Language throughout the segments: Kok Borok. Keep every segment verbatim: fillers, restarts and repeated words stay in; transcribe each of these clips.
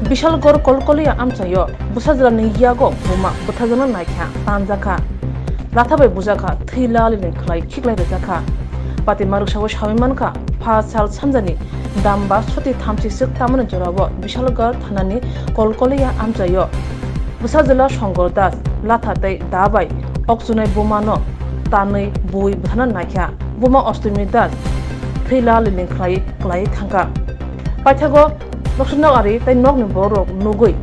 Bishalgarh Kolkolia amchaio bwsa jwlani yago buma bwtharjakna naikha, tanjakha, latha bai bujakha, thwi laliling khlai khiklai rwjakha. Patima rwksao sawi mankha, pha sal sanjani damba soti thamchi swk tamani jorao Bishalgarh thanani Kolkolia amchaio bwsa jwla Shankar Das latha tei da bai okchunai bumano tanwi bui bwtharna naikha. Buma Ostomi Das thwi laliling khlai kwlai thangkha. Paithago noksa nok ari tei nokni bororok nugwi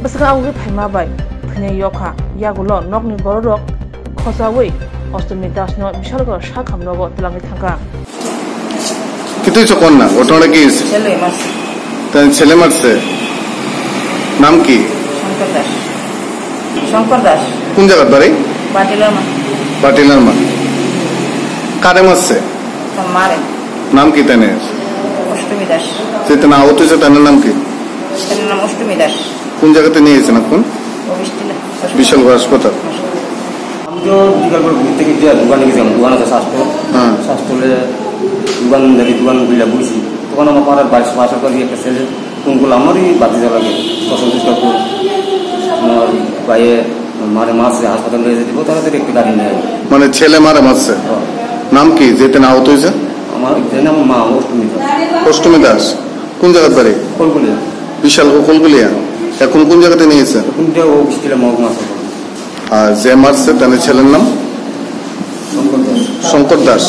bwswkang agugwi phaima bai thwinai yokha. Yagulo nokni bororok khochaui Ostomi Dasno Bishalgarh sakhamrogo twlangwi thangkha. কি তুই চকন না ঘটনাটা কি হয়েছে? ছেলে মারছে। তাই ছেলে মারছে? নাম কি? শঙ্কর দাস। শঙ্কর দাস। কোন জায়গার বাড়ি? পাটিলার মা। পাটিলার মা। কারে মারছে? তার মারে। নাম কি তানের? অষ্টমী দাস। যে তার আহত হয়েছে তার নাম কি? তার নাম অষ্টমী দাস। কোন জায়গাতে নিয়ে গেছেন এখন? অফিস ছিল। বিশালগড় হাসপাতাল। আমি তো বিকাল করে ঘুরতে গিয়ে দোকানে গেছিলাম, দোকান আছে স্বাস্থ্য। হ্যাঁ। স্বাস্থ্যলে দোকান দেখি, দোকান খুলে বসি। তখন আমার পাড়ার বাইশ পাশের বাড়ি একটা ছেলে, কোন কোন আমারই বাতি জ্বালাবে, প্রশান্ত ঠাকুর, আমার ভাইয়ে মারে মারছে, হাসপাতালে নিয়ে যেতে, তাড়াতাড়ি একটু গাড়ি নেয়। মানে ছেলে মারে মারছে? হ্যাঁ। নাম কি? যেতে না আহত হয়েছে? আমার যে নাম মা অষ্টমী দাস। অষ্টমী দাস। কোন জায়গার বাড়ি? কলকুলিয়া। বিশাল কলকুলিয়া। এখন কোন জায়গাতে নিয়ে গেছে? এখন যে ও স্কুলে মহকুমা আছে। আর যে মারছে তার ছেলের নাম? শঙ্কর দাস। শঙ্কর দাস।